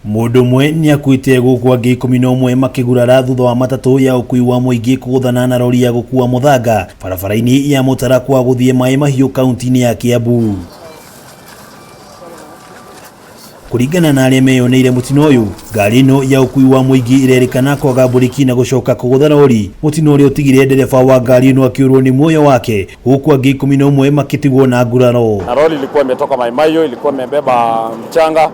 Mũndũ ũmwe nĩakuĩte gũkũ angĩ 11 makĩgurara thutha wa matatũ ya ũkui wa mũingĩ kũgũthana na rori ya gũkua mũthanga barabara-inĩ ya Mũtarakwa gũthiĩ Maĩ Mahiũ kaunti-inĩ ya Kiambu. Kũringana na arĩa meyoneire mũtino ũyũ, ngari ĩno ya ũkui wa mũingĩ ĩrerĩkana kwaga mburĩki na gũcoka kũgũtha rori, mũtino ũrĩa ũtigire ndereba wa ngari ĩno akĩũrwo nĩ muoyo wake gũkũ angĩ 11 makĩtigwo na nguraro. Na roli ilikuwa imetoka Mai Mahiu, ilikuwa imebeba mchanga,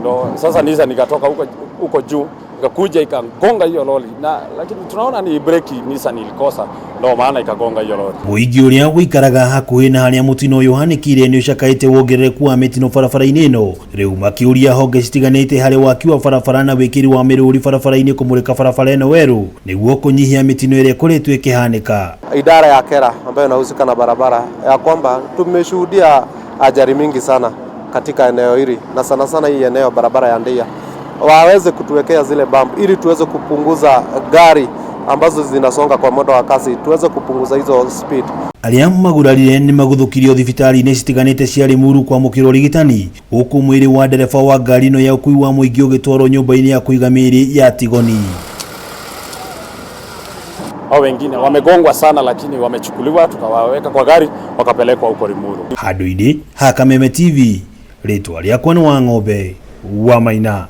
ndo sasa Nissan ikatoka huko huko juu ikakuja ikagonga hiyo lori, na lakini tunaona ni breki Nissan ilikosa, ndo maana ikagonga hiyo lori. Mũingĩ ũrĩa ũikaraga hakuhĩ na harĩa mũtino ũyũ ũhanĩkĩire nĩ ũcakaĩte wongerereku wa mĩtino barabara-inĩ ĩno, rĩu makĩũria honge citiganĩte harĩ waki wa barabara na wĩkĩri wa mĩrũri barabara-inĩ kũmũrĩka barabara ĩno werũ nĩguo kũnyihia mĩtino ĩrĩa ĩkoretwo ĩkĩhanĩka. Idara ya KERA ambayo inahusika na barabara ya kwamba tumeshuhudia ajali mingi sana katika eneo hili na sana sana hii eneo barabara ya Ndia, waweze kutuwekea zile bump ili tuweze kupunguza gari ambazo zinasonga kwa mwendo wa kasi, tuweze kupunguza hizo speed. Arĩa magurarire nĩ maguthũkirio thibitarĩ-inĩ citiganĩte cia Limuru kwamũkĩra ũrigitani gũkũ mwĩrĩ wa ndereba wa ngari ĩno ya ũkui wa mũingĩ ũgĩtwarwo nyũmba-inĩ ya kũiga mĩĩrĩ ya Tigoni. Hao wengine wamegongwa sana, lakini wamechukuliwa tukawaweka kwa gari wakapelekwa huko Limuru. Handũ-inĩ ha Kameme TV, rĩtwa rĩakwa nĩ Wang'ombe wa Maina.